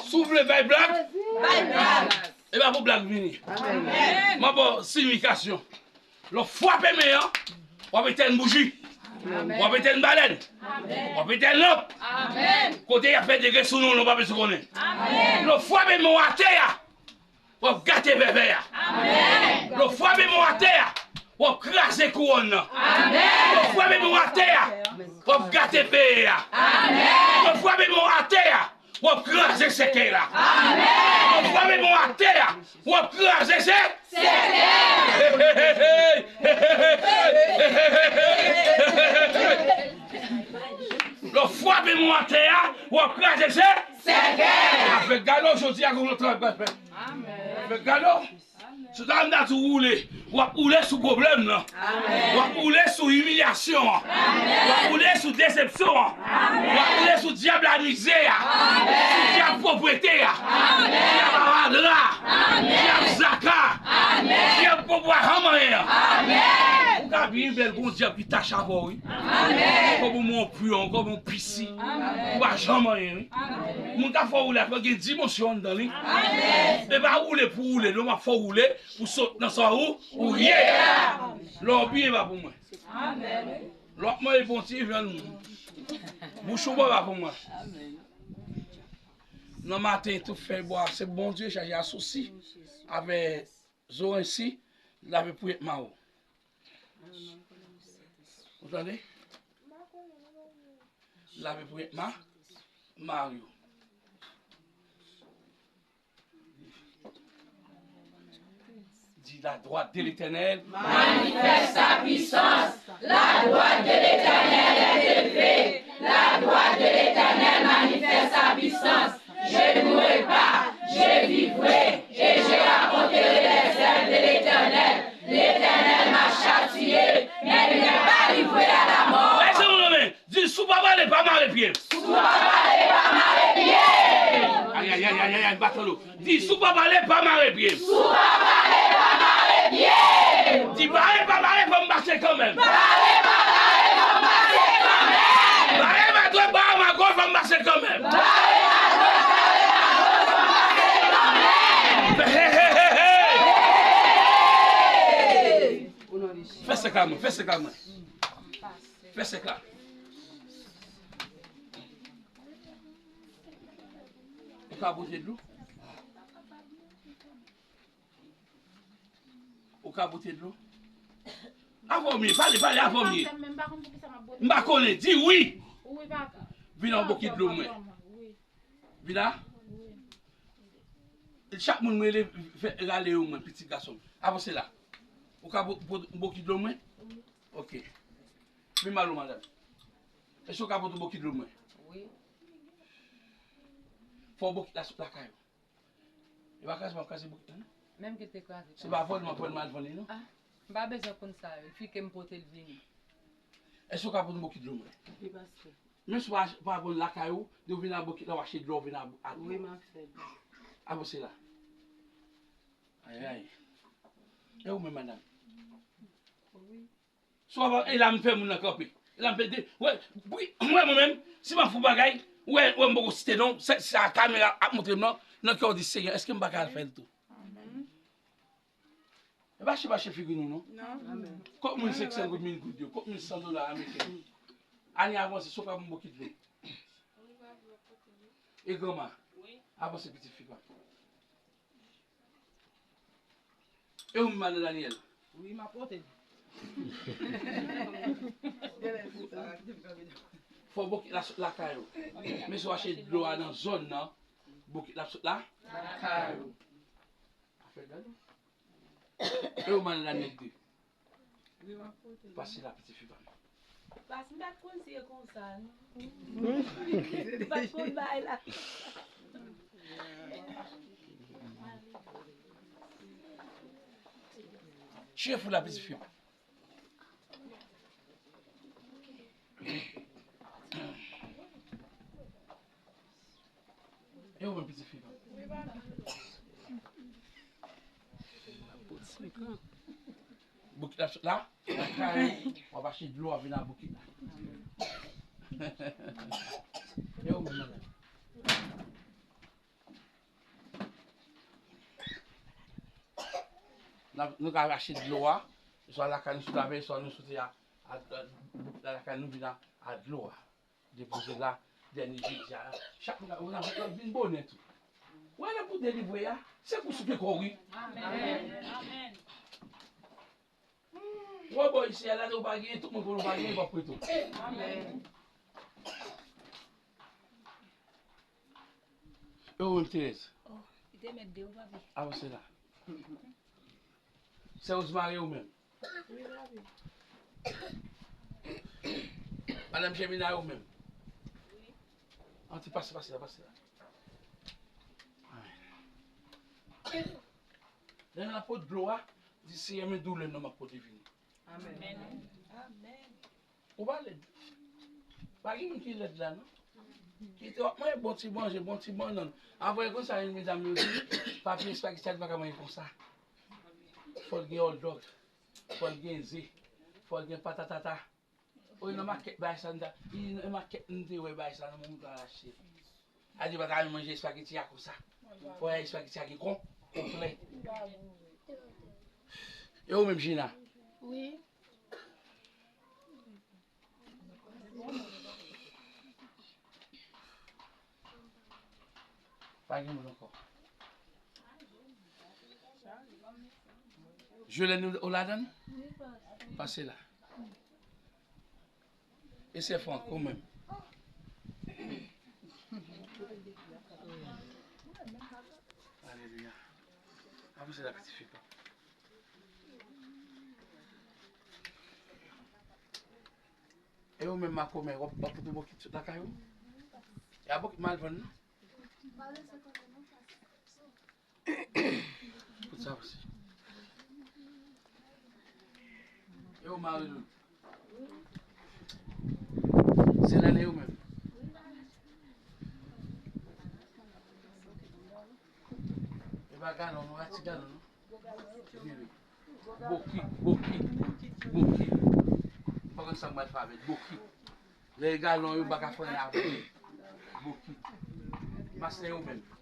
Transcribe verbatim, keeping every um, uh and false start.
Si w vle bay blag, bay blag. E pa pou blag vini. M ap ba w siyifikasyon. Lè w frape men an, w ap etèn bouji. W ap etèn balèn. W ap etèn lanp. Kote y ap fè degre sou nou, nou pa bezwen konnen. Lè w frape men w atè a, w ap gate vèvè a. Lè w frape men w atè a, w ap kraze kouwòn nan. Lè w frape men w atè a, w ap gate peye a. Lè w frape men w atè a, w ap kraze sèkèy la. Lè w frape men w atè a, w ap kraze sè. Lè w frape men w atè a, w ap kraze sè. Avèk galo jodi a, gon lòt travay pral fèt. Avèk galo. Si w ta m da tou woule, w ap woule sou pwoblèm nan. W ap woule sou imilyasyon an. W ap woule sou desepsyon an. W ap woule sou dyab lamizè a. Sou dyab povrete a. Dyab avadra. Dyab zaka. Dyab pouvwa janm anyen an. Ou ka byen bèl, gon dyab ki tache avè w, wi. Kòm yon pyon, kòm yon pisi. Ou pa janm anyen, wi. Moun k ap fè w woule a, fò gen dimansyon anndan li. E pa woule pou woule, non, m ap fè w woule pou sot nan sa ou, ou ye a. Lè w byen, pa pou mwen. Lè w ap manje bon ti vyann, bouch ou bon, pa pou mwen. Nan maten, tout fèy bwa, se Bondye chaje a sousi avè zorensi, lave pou yèt ma ou. Ou tande? Lave pou yèt ma, Mario. Di la droite de l'Éternel. Manifeste sa puissance. La droite de l'Éternel est élevée. La droite de l'Éternel manifeste sa puissance. Je mourrai pas, je vivrai, et je raconterai les œuvres de l'Éternel. L'Éternel m'a châtié, mais il n'est pas livré à la mort. Lève vos mains. Di, si w pa pale, pa mare pye m. Si w pa pale, pa mare pye m. Ay, ay, ay, ay, ay, ay, m pa tande w. Di, si w pa pale, pa mare pye m. Si w pa pale, pa mare pye m. Di, bare, pa bare, fò m pase kanmenm. Bare, pa bare, fò m pase kanmenm. Bare m adwat, bare m agoch, fò m pase kanmenm. Bare m adwat, bare m agoch, fò m pase kanmenm. Hey, hey, hey, hey. Fè sèk la mwen, fè sèk la mwen. Fè sèk la. Ou ka pote dlo? Ou ka pote dlo? Avan m ye, pale, pale, avan m ye. M pa konnen, di wi. Vin ak yon bokit dlo mwen. Vin la. Chak moun mwen rele, fè rale yo mwen, pitit gason m. Avanse la. Ou ka po-, po-, bokit dlo mwen? Ok. Vin ba nou, madanm. Èske w ka pote bokit dlo mwen? Wi. Fò bokit la sot lakay ou. E pa kraze m ap kraze bokit la, non? Menm ke te kraze. Se pa vòl m ap vòl m al vann li, non? Ah, m pa bezwen konn sa yo. Fike m pote l vini. Èske w ka pote m bokit dlo mwen? Wi, pastè. Menm si w pa, pa vann lakay ou, de w vin ak bokit la, w achte dlo, w vin ak, ak dlo. Wi, m ap fè l. Avanse la. Ay, ay. E ou menm, madanm? Wi. Swa e la m fè moun nan kanpe. E la m fè de, wè, wi, wè mwen menm, si m ap fè yon bagay, wè, wè m poko site non, se, se a kamera ap montre m nan, nan kè w di, Senyè, èske m pa ka al fè l tou? E pa chèche figi nou, non. Non. Kot moun senk san goud, mil goud yo, kot moun san dola ameriken? Ane avanse, sou pa m bokit vre. E granma, avanse pitit fi pa m. E ou menm, madan Daniel? Wi, m ap pote. Fò bokit la sot lakay ou. Men si w achte dlo a nan zòn nan, bokit la sot la? Lakay ou. Afè gade. E ou, madan Daniel de? Wi, m ap pote. Pase la, pitit fi pa m. Pas m pa t konn si e konsa, non. M pa t konn bagay la. Chire foul la, pitit fi m. E ou menm, pitit fi pa m? Bokit la sot la, lakay, w ap achte dlo, w ap vin ak bokit la. E ou menm, madanm? N ap, nou ka achte dlo a, swa lakay nou sot lave, swa nou soti a, a, a, lakay nou vin a, a dlo a. Depoze la, dènye jedi a, chak moun ka, ou nan fèt la, vin bonè tou. Ou wè lè pou delivre a, se pou souke kò w, wi. Amèn. Amèn. Ou wè bò isi a, la, ou pa genyen, tout moun konnen ou pa genyen, w ap prete w. Amèn. E ou menm, Terèz? Oh, li te mèt de ou, papi. Avanse la. Sè Rosemary, ou menm? Wi, papi. Madanm Jemina, ou menm? Wi. Antre, pase, pase la, pase la. Amèn. Lè n ap pot dlo a, di, Seyè, men doulè m nan m ap pote vini. Amèn. Amèn. Ou pa lèd. Pa gen moun ki lèd la, non. Kite w ap manje bon ti manje, bon ti bannann. Apre konsa, medam yo di, papi espageti a li pa ka manje konsa. Fò l gen hot dog. Fò l gen ze. Fò l gen patatata. Oy, nan makèt bagay sa, n ta, i, nan makèt, n te wè bagay sa, nan moun ta achte. A di, pa ta manje espageti a konsa. Fò espageti a gen kon, konplè. E ou menm, Gina? Wi. Pa gen moun ankò. Jolène, ou, ou ladann? Pase la. E sè Frank, ou menm? Alelouya. Avanse la, pitit fi pa. E ou menm, makomè, w ap, w ap pote bokit sot lakay ou? E a bokit m al vann, non? Kout sa osi. E ou, Marie-Louise? Se lane ou menm? E pa galon, non, pa ti galon, non. Bokit, bokit, bokit. M pa konn sa m pral fè avèk bokit. Lè galon yo pa ka fè anyen avè l. Bokit. Mastè yo menm.